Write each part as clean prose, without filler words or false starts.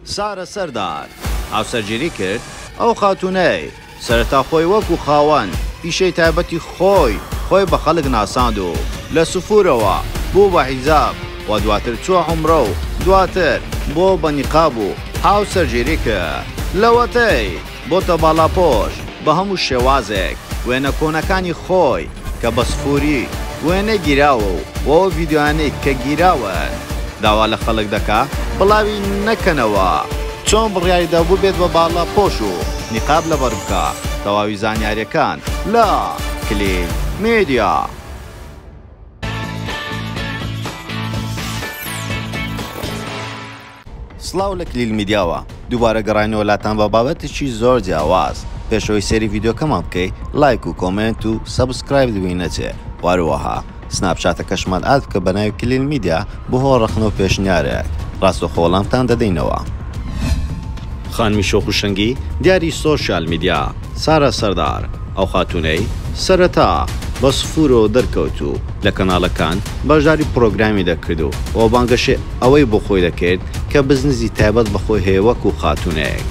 سارە سەردار هاوسەرگیری کرد، ئەو خاتوونەی سەرەتا خۆی وەکو خاوەن پیشەی تایبەتی خۆی خۆی بە خەڵک ناساند و لە سفورەوە بوو بە حیجاب و دواتر چووە عومرە و دواتر بووە بە نیقاب و هاوسەرگیری کرد لەوەتەی بۆتە باڵاپۆش بە هەموو شێوازێک وێنە کۆنەکانی خۆی کە بە سفوری وێنەی گیراوە و ئەو ڤیدیۆیانەی کە گیراون داوا لە خەڵک دەکا بڵاوی نەکەنەوە. چۆن بڕیاریدا ببێت بە باڵاپۆش و نیقاب لەبەر بکا؟ تەواوی زانیاریەکان لە کلیل میدیا. سڵاو لە کلیل میدیاوە دووبارە گەڕاینەوە لاتان بە بابەتێکی زۆر جیاواز پێش ئەوەی سەیری ڤیدیۆکەمان بکەی لایک و comment و subscribe لەبیر نەچێ وهەروەها سناپچاتەکەشمان add بکە بەناوی کلیل میدیا بۆ هۆ ڕەخنە و پێشنیارێک ڕاستەوخۆ وەڵامتان دەدەینەوە. خانمی شۆخ و شەنگی دیاری سۆشیال میدیا سارا سەردار ئەو خاتوونەی سەرەتا بە سفورەوە دەرکەوت و لە کەناڵەکان بەشداری پڕۆگرامی دەکرد و و بانگەشەی ئەوەی بۆ خۆی دەکرد کە بزنزی تایبەت بە خۆی هەیە وەکو خاتوونێک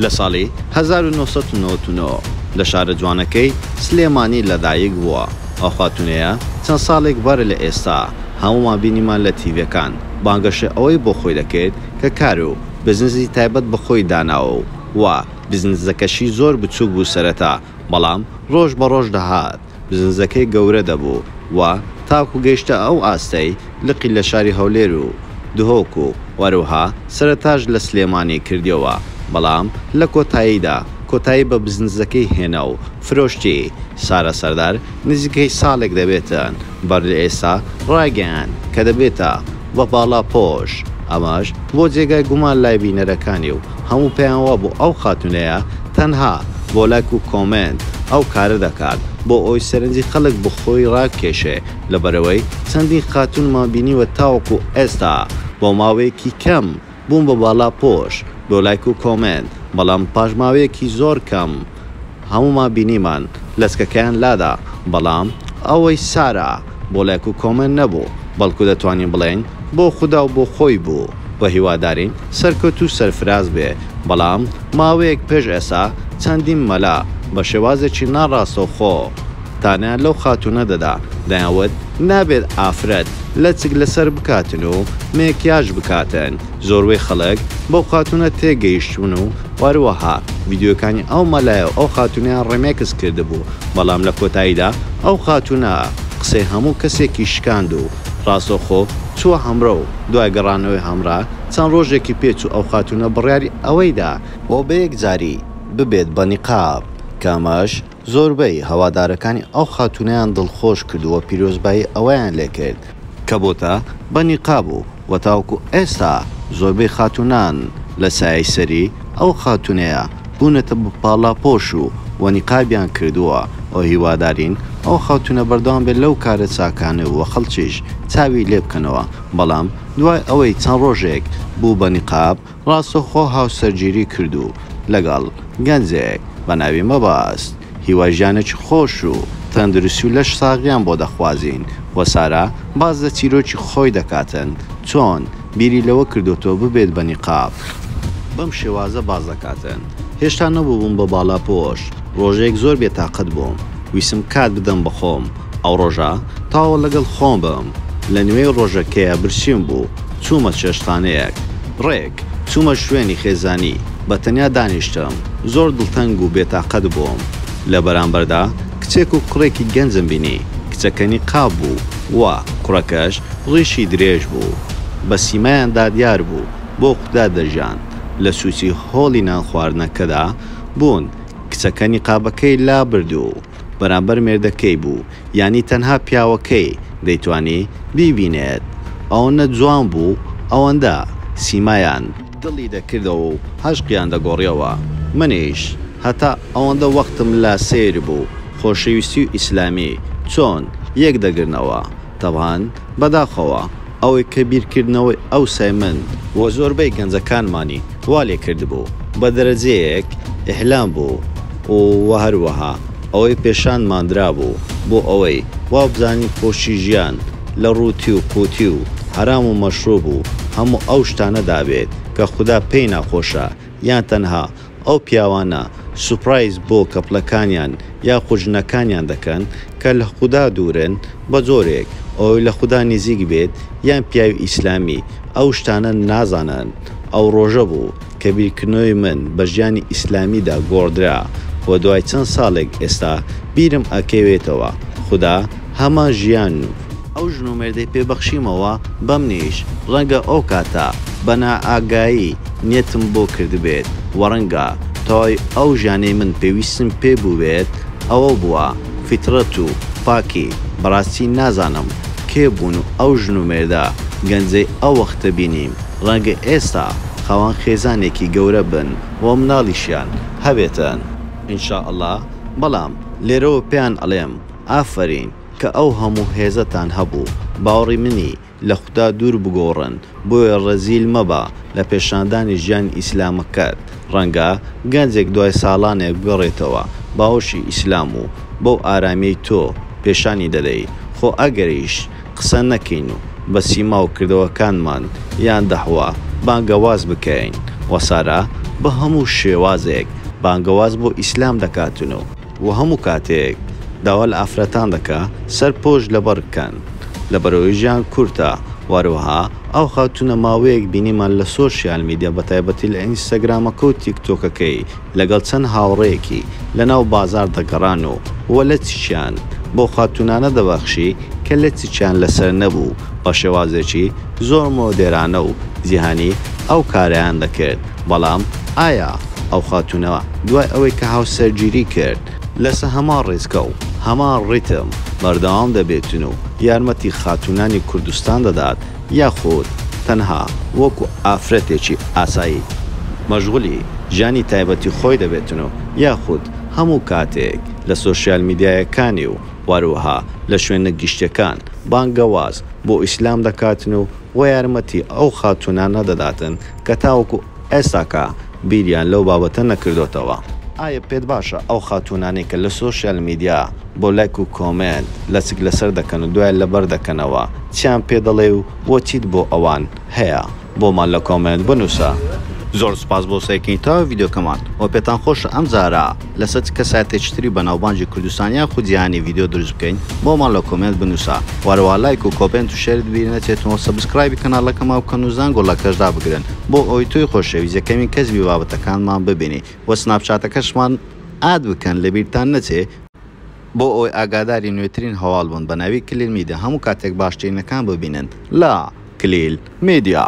لە ساڵی 1999 لە شارە جوانەکەی سلێمانی لەدایک بووە. ئەو خاتوونەیە چەند ساڵێک بەر لە ئێستا هەموومان بینیمان لە تیڤیەکان بانگەشەی ئەوەی بۆ خۆی دەکرد کە کار و بزنزی تایبەت بە خۆی داناوە و و بزنزەکەشی زۆر بچووک بوو سەرەتا بەڵام ڕۆژ بە ڕۆژ دەهات بزنزەکەی گەورە دەبوو و تاکو گەیشتە ئەو ئاستەی لقی لە شاری هەولێر و دهۆک و هەروەها سەرەتاش لە سلێمانی کردیەوە بەڵام لە کۆتاییدا کۆتایی بە بزنزەکەی هێنا و فرۆشتی. سارا سەردار نزیکەی ساڵێک دەبێتن بەر لە ئێستا ڕایگەیاند کە دەبێتە بە باڵاپۆش ئەمەش بۆ جێگای گومان لای بینەرەکانی و هەموو پێیان وابوو ئەو خاتونەیە تەنها بۆ لایک و comment ئەو کارە دەکات بۆ ئەوەی سەرنجی خەڵک بۆ خۆی ڕابکێشێ لەبەرئەوەی چەندین خاتونمان بینیوە تاوەکو ئێستا بۆ ماوەیەکی کەم بوون بە باڵاپۆش بۆ لایک و comment بەڵام پاش ماوەیەکی زۆر کەم هەموومان بینیمان لەچکەکەیان لادا بەڵام ئەوەی سارا بۆ لایک و comment نەبوو بەڵکو دەتوانین بڵێین بۆ خودا و بۆ خۆی بوو و هیوادارین سەرکەوتوو سەرفراز بێ بەڵام ماوەیەک پێش ئێستا چەندین مەلا بە شێوازێکی ناڕاستەوخۆ تانەیان لەو خاتوونە دەدا دەیانوت نابێت ئافرەت لەچک لەسەر بکاتن و مێکیاژ بکاتن زۆربەی خەڵک بەو خاتوونە تێگەیشتوون و هەروەها ڤیدیۆکانی ئەو مەلایە و ئەو خاتوونەیان ڕیمێکس کردبوو بەڵام لە کۆتاییدا ئەو خاتوونە قسەی هەموو کەسێکی شکاند و ڕاستەوخۆ چووە هەمرە و دوای گەڕانەوەی هەمرە چەند ڕۆژێکی پێچوو ئەو خاتوونە بڕیاری ئەوەی دا و بەیەکجاری ببێت بە نیقاب کە ئەمەش زۆربەی هەوادارەکانی ئەو خاتوونەیان دڵخۆش کرد و پیرۆزبایی ئەوەیان لێکرد کە بۆتە بە نیقاب و وە تاوەکو ئێستا زۆربەی خاتوونان لە سایەی سەری ئەو خاتوونەیە بوونەتە بە پاڵاپۆش و وە نیقابیان کردووە و هیوادارین ئەو خاتوونە بەردەوام بێت لەو کارە چاکانەی و خەڵکیش چاوی لێبکەنەوە بەڵام دوای ئەوەی چەند ڕۆژێک بوو بە نیقاب ڕاستەوخۆ هاوسەرگیری کرد و لەگەڵ گەنجێک بە ناوی مەبەست هیوای ژیانێکی خۆش و تەندروستی و لەش ساغیان بۆ دەخوازین و سارا باس لە چیرۆکی خۆی دەکاتن چۆن بیری لەوە کردۆتەوە ببێت بە نیقاب بەم شێوازە باس دەکاتن هێشتا نەبووبووم بە باڵاپۆش ڕۆژێک زۆر بێتاقەت بووم ویستم کات بدەم بە خۆم ئەو ڕۆژە تەواو لەگەڵ خۆم بم لە نیوەی ڕۆژەکەیا برسیم بوو چوومە چێشتخانەیەک ڕێک چوومە شوێنی خێزانی بە تەنیا دانیشتم زۆر دڵتەنگ و بێتاقەت بووم لە بەرامبەردا کچێک و کوڕێکی گەنجم بینی کچەکە نیقاب بوو و کوڕەکەش ڕیشی درێژ بوو بە سیمایاندا دیار بوو بۆ خودا دەژیان لە سوچی هۆڵی نانخواردنەکەدا بوون کچەکە نیقابەکەی لابرد و بەرامبەر مێردەکەی بوو یانی تەنها پیاوەکەی دەیتوانی بیبینێت ئەوەنە جوان بوو ئەوەندە سیمایان دڵی دەکردەوە و عەشقیان دەگۆڕیەوە منیش هەتا ئەوەندە وەختم لا سەیر بوو خۆشەویستی و ئیسلامی چۆن یەک دەگرنەوە تەبعەن بەداخەوە ئەوەی کە بیرکردنەوەی ئەوسای من و زۆربەی گەنجەکانمانی وا لێکردبوو بە دەرەجەیەک ئیحلام بوو و وە هەروەها ئەوەی پێشانمان درابوو بۆ ئەوەی وابزانین خۆشی ژیان لە ڕووتی و قووتی و. حەرام و مەشروب و هەموو ئەو شتانەدا بێت کە خودا پێی ناخۆشە یان تەنها ئەو پیاوانە سوپرایز بۆ کەپڵەکانیان یاخود ژنەکانیان دەکەن کە لە خودا دوورن بە جۆرێک ئەوەی لە خودا نیزیک بێت یان پیاوی ئیسلامی ئەو شتانە نازانن ئەو ڕۆژە بوو کە بیرکردنەوەی من بە ژیانی ئیسلامیدا گۆڕدرا و دوای چەند ساڵێک ئێستا بیرم ئەکەوێتەوە خودا هەمان ژیان و ئەو ژن و مێردەی پێ بەخشیمەوە بەمنیش ڕەنگە ئەو کاتە بە نائاگایی نیەتم بۆ کردبێت و ڕەنگە تەواوی ئەو ژیانەی من پێویستم پێ بووبێت ئەوە بووە فیتڕەت و پاکی بەڕاستی نازانم کێ بوون و ئەو ژن و مێردە گەنجەی ئەو وەختە بینیم ڕەنگە ئێستا خاوەن خێزانێکی گەورە بن و مناڵیشیان هەبێتن ان شاء اللە بەڵام لێرەوە پێیان ئەڵێم ئافەرین کە ئەو هەموو هێزەتان هەبوو باوەڕی منی لە خودا دوور بگۆڕن بۆیە ڕەزیل مەبە لە پێشاندانی ژیانی ئیسلامەکەت ڕەنگە گەنجێک دوای ساڵانێک بگەڕێتەوە باوەشی ئیسلام و بەو ئارامیەی تۆ پێشانی دەدەی خۆ ئەگەریش قسە نەکەین و بە سیما و کردەوەکانمان یان دەعوە بانگەواز بکەین وە سارا بە هەموو شێوازێک بانگەواز بۆ ئیسلام دەکاتن و وە هەموو کاتێک داوا لە ئافرەتان دەکا سەر پۆش لەبەر بکەن لەبەرئەوەی ژیان کورتە وەهەروەها ئەو خاتوونە ماوەیەک بینیمان لە سۆشیال میدیا بەتایبەتی لە ئینستاگرامەکە و تیک تۆکەکەی لەگەڵ چەند هاوڕێیەکی لەناو بازاڕ دەگەڕان و وە لەچکیان بەو خاتوونانە دەبەخشی کە لەچکیان لەسەر نەبوو بە شێوازێکی زۆر مۆدێرانە و جیهانی ئەو کارەیان دەکرد بەڵام ئایا ئەو خاتوونە دوای ئەوەی کە هاوسەرگیری کرد لەسە هەمان ڕێچکە و هەمان ڕیتم بەردەوام دەبێتن و یارمەتی خاتوونانی کوردستان دەدات یاخود تەنها وەکو ئافرەتێکی ئاسایی مەشغولی ژیانی تایبەتی خۆی دەبێتن و یاخود هەموو کاتێک لە سۆشیال میدیایەکانی و هەروەها لە شوێنە گشتیەکان بانگەواز بۆ ئیسلام دەکاتن و وە یارمەتی ئەو خاتوونانە دەداتن کە تاوەکو ئێستاکە بیریان لەو بابەتە نەکردۆتەوە. ئایا پێت باشە ئەو خاتوونانەی کە لە سۆشیال میدیا بۆ لایک و کۆمێنت لەچک لەسەر دەکەن و دوای لەبەر دەکەنەوە چیان پێ دەڵێی و وە چیت بۆ ئەوان هەیە بۆمان لە کۆمێنت بنوسە. زۆر سوپاس بۆ سەیرکردنی تەواوی ڤیدیۆکەمان وە پێتان خۆشە ئەم جارە لەسەر چ کەسایەتێکی تری بەناوبانگی کوردستان یاخود جیهانی ڤیدیۆ دروست بکەین بۆمان لە کۆمێنت بنوسە وەهەروەها لایک و کۆمێنت و share ت بیر نەچێتن وە subscribe ی کەناڵەکەمان بکەن و زەنگۆڵەکەش دابگرن بۆ ئەوەی تۆی خۆشەویست یەکەمین کەس بی بابەتەکانمان ببینی وە سناپچاتەکەشمان add بکەن لەبیرتان نەچێ بۆ ئەوەی ئاگاداری نوێترین هەواڵ بن بەناوی کلیل میدیا هەموو کاتێک باشترینەکان ببینن لە کلیل میدیا.